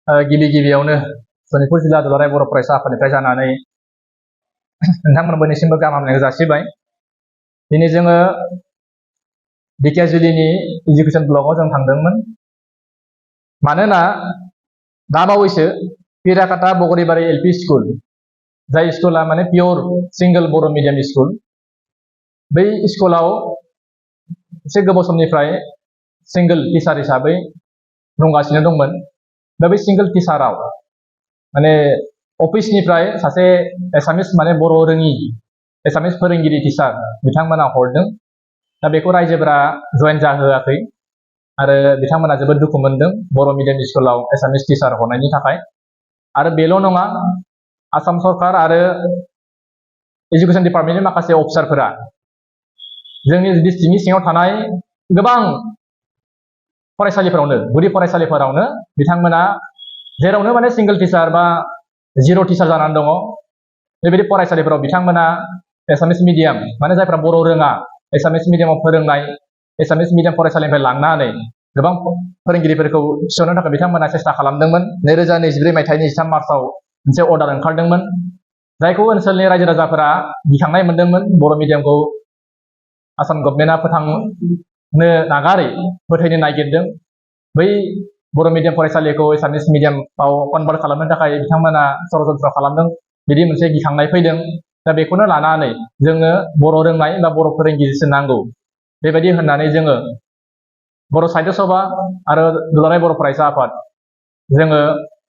गिबि गिबियावनो सनितपुर जिल्ला दुलाराय बर' फरायसा आफादनिफ्राय जानानै नोंथांमोननिसिमबो गाहाम हामलायनायखौ जासिबाय। दिनै जोङो ढेकियाजुलिनि इडुकेसन ब्लकआव जों थांदोंमोन। मानोना दाबावैसो पिराकाटा बगरिबारि एलपि स्कुल, जाय स्कुला माने पियर सिंगल बर' मिडियाम स्कुल, बै स्कुलाव एसे गोबाव समनिफ्राय सिंगल टिचार हिसाबै दंगासिनो दंमोन। दा बै सिंगल टिचाराव माने अफिसनिफ्राय सासे एसामिस माने बर' रोङि एसामिस फोरोंगिरि टिचार बिथांमोना हरदों। दा बेखौ रायजोफोरा जयेन जाहोआखै आरो बिथांमोना जोबोद दुखु मोनदों बर' मिडियाम स्कुलाव एसामिस टिचार हरनायनि थाखाय। आरो बेल' नङा, आसाम सरकार आरो एजुकेशन डिपार्टमेन्टनि माखासे अफिसारफोरा जोंनि डिस्ट्रिक्टनि सिङाव थानाय गोबां फरायसालिफोरावनो, गुदि फरायसालिफोरावनो बिथांमोना जेरावनो माने सिंगल टिचार बा जिर' टिचार जानानै दङ, बेबायदि फरायसालिफोराव बिथांमोना एसामिस मिडियाम माने जायफ्रा बर' रोङा एसामिस मिडियामाव फोरोंनाय एसामिस मिडियाम फरायसालिनिफ्राय लांनानै गोबां फोरोंगिरिफोरखौ थिसननो थाखाय बिथांमोना सेस्था खालामदोंमोन। 2024 मायथाइनि 13 मार्चआव मोनसे अर्डार ओंखारदोंमोन, जायखौ ओनसोलनि रायजो राजाफोरा गिखांनाय मोनदोंमोन। बर' मिडियामखौ आसाम गभर्नमेन्टआ फोथांनो नागारै फोथैनो नागिरदों। बै बर' मिडियाम फरायसालिखौ एसामिस मिडियामाव कनभार्ट खालामनो थाखाय बिथांमोना षड़यन्त्र खालामदों, बिदि मोनसे गिखांनाय फैदों। दा बेखौनो लानानै जोङो बर' रोंनाय बा बर' फोरोंगिरिसो नांगौ बेबायदि होननानै जोङो बर' साहित्य सभा आरो दुलाराय बर' फरायसा आफाद, जोङो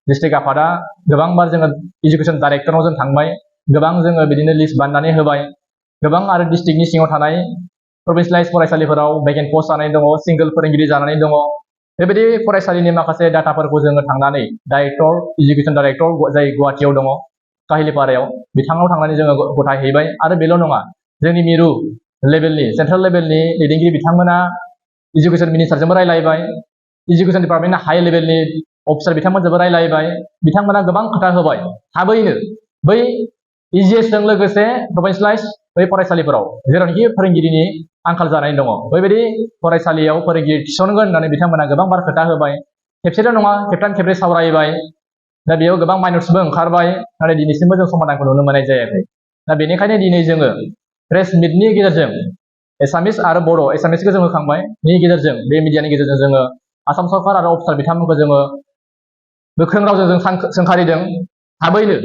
डिस्ट्रिक्ट आफादा गोबांबार जोङो इडुकेसन डाइरेक्टरनाव जों थांबाय, गोबां जोङो बिदिनो लिस्ट बानायनानै होबाय। गोबां आरो डिस्ट्रिक्टनि सिङाव थानाय प्रभिन्सियेलाइज फरायसालिफोराव भेकेन्ट पस्ट जानानै दङ, सिंगल फोरोंगिरि जानानै दङ। बेबायदि फरायसालिनि माखासे डाटाफोरखौ जोङो थांनानै डाइरेक्टर, इडुकेसन डाइरेक्टर जाय गुवाहाटियाव दङ काहिलिपारायाव, बिथांनाव थांनानै जोङो गथायहैबाय। आरो बेल' नङा, जोंनि मिरु लेभेलनि सेन्ट्रेल लेभेलनि दैदेनगिरि बिथांमोना इडुकेसन मिनिस्टारजोंबो रायलायबाय, इडुकेसन डिपार्टमेन्टनि हाइ लेभेलनि अफिसार बिथांमोनजोंबो रायलायबाय। बिथांमोना गोबां खोथा होबाय, थाबैनो बै इजिएसजों लोगोसे प्रभिन्सियेलाइज बै फरायसालिफोराव जेरावनोखि फोरोंगिरिनि आंखाल जानानै दङ, बेबायदि फरायसालियाव फोरोंगिरि थिसनगोन होननानै बिथांमोना गोबांबार खोथा होबाय। खेबसेल' नङा, खेबथाम खेबब्रै सावरायबाय। दा बेयाव गोबां माइनर्सबो ओंखारबाय, नाथाय दिनैसिमबो जों समाधानखौ नुनो मोननाय जायाखै। दा बेनिखायनो दिनै जोङो प्रेस मिटनि गेजेरजों एसामिस आरो बर' एसामिसखौ जों होखांबाय, बेनि गेजेरजों बे मिडियानि गेजेरजों जोङो आसाम सरकार आरो अफिसार बिथांमोनखौ जोङो गोख्रों रावजों जों सोंखारिदों, थाबैनो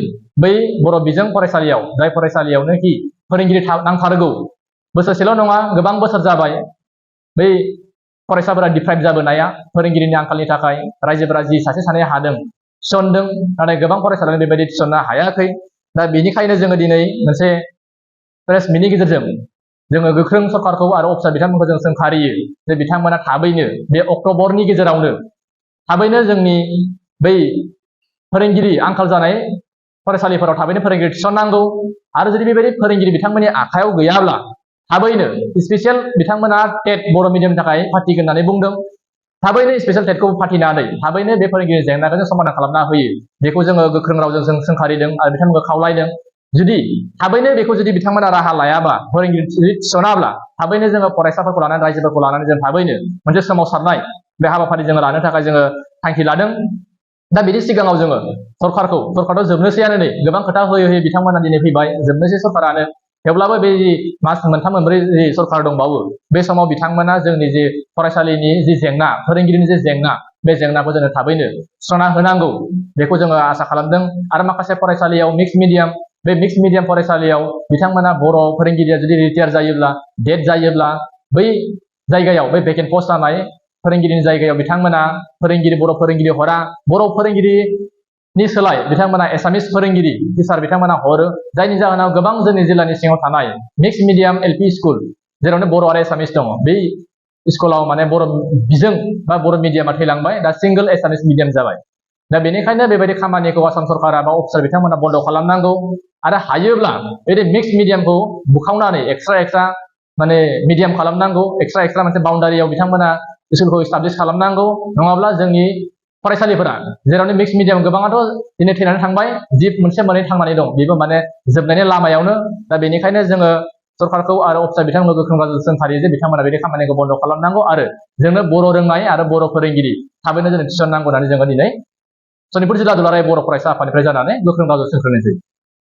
बै बर' बिजों फरायसालियाव, जाय फरायसालियावनोखि फोरोंगिरि नांथारगौ, बोसोरसेल' नङा गोबां बोसोर जाबाय बै फरायसाफोरा डिप्राइभ जाबोनाया फोरोंगिरिनि आंखालनि थाखाय। रायजोफोरा जि सासे सानै हादों थिसनदों, नाथाय गोबां फरायसालियानो बेबायदि थिसननो हायाखै। दा बेनिखायनो जोङो दिनै मोनसे प्रेस मिटनि गेजेरजों जोङो गोख्रों सरकारखौ आरो अफिसार बिथांमोनखौ जों सोंखारियो जे बिथांमोना थाबैनो बे अक्ट'बरनि गेजेरावनो थाबैनो जोंनि बै फोरोंगिरि आंखाल जानाय फरायसालिफोराव थाबैनो फोरोंगिरि थिसननांगौ। आरो जुदि बेबायदि फोरोंगिरि बिथांमोननि आखायाव गैयाब्ला थाबैनो स्पेसियेल बिथांमोना टेट बर' मिडियामनि थाखाय फाथिगोन होननानै बुंदों। थाबैनो स्पेसियेल टेटखौ फाथिनानै थाबैनो बे फोरोंगिरि जेंनाखौ जों समाधान खालामना होयो, बेखौ जोङो गोख्रों रावजों जों सोंखारिदों आरो बिथांमोनखौ खावलायदों। जुदि थाबैनो बेखौ जुदि बिथांमोना राहा लायाबा, फोरोंगिरि थिसनाब्ला, थाबैनो जोङो फरायसाफोरखौ लानानै रायजोफोरखौ लानानै जों थाबैनो मोनसे सोमावसारनाय बे हाबाफारि जोङो लानो थाखाय जोङो थांखि लादों। दा बिनि सिगाङाव जोङो सरकारथ' जोबनोसैयानो, नै गोबां खोथा होयै होयै बिथांमोना दिनै फैबाय, जोबनोसै सरकारानो। थेवब्लाबो बे मास मोनथाम मोनब्रै जि सरकार दंबावो, बे समाव बिथांमोना जोंनि जे फरायसालिनि जि जेंना, फोरोंगिरिनि जे जेंना, बे जेंनाखौ जोङो थाबैनो सुस्रांना होनांगौ, बेखौ जोङो आसा खालामदों। आरो माखासे फरायसालियाव मिक्स मिडियाम, बे मिक्स मिडियाम फरायसालियाव बिथांमोना बर' फोरोंगिरिया जुदि रिटायार जायोब्ला, डेथ जायोब्ला, बै जायगायाव बै भेकेन्ट पस्ट जानाय फोरोंगिरिनि जायगायाव बिथांमोना बर' फोरोंगिरि हरा, बर' फोरोंगिरिनि सोलाय बिथांमोना एसामिस फोरोंगिरि टिचार बिथांमोना हरो। जायनि जाहोनाव गोबां जोंनि जिल्लानि सिङाव थानाय मिक्स मिडियाम एलपि स्कुल, जेरावनो बर' आरो एसामिस दङ, बै स्कुलाव माने बर' बिजों बा बर' मिडियामा थैलांबाय, दा सिंगल एसामिस मिडियाम जाबाय। दा बेनिखायनो बेबायदि खामानिखौ आसाम सरकारा बा अफिसार बिथांमोना बन्द खालामनांगौ आरो हायोब्ला बे मिक्स मिडियामखौ बुखावनानै एक्सट्रा माने मिडियाम खालामनांगौ, एक्सट्रा मोनसे बाउन्डारियाव बिथांमोना स्कुलखौ इस्टाब्लिश खालामनांगौ। नङाब्ला जोंनि फरायसालिफोरा जेरावनो मिक्स मिडियाम गोबाङाथ' दिनै थैनानै थांबाय, जि मोनसे मोननै थांनानै दं, बेबो माने जोबनायनि लामायावनो। दा बेनिखायनो जोङो सरकारखौ आरो अफिसार बिथांमोनखौ गोख्रों रावजों सोंखारियो जे बिथांमोना बे खामानिखौ बन्द खालामनांगौ आरो जोंनो बर' रोंनाय आरो बर' फोरोंगिरि थाबैनो जों थिसननांगौ होननानै जोङो दिनै सनितपुर जिल्ला दुलाराय बर' फरायसा आफादनिफ्राय जानानै गोख्रों रावजों सोंख्रोनाय जायो।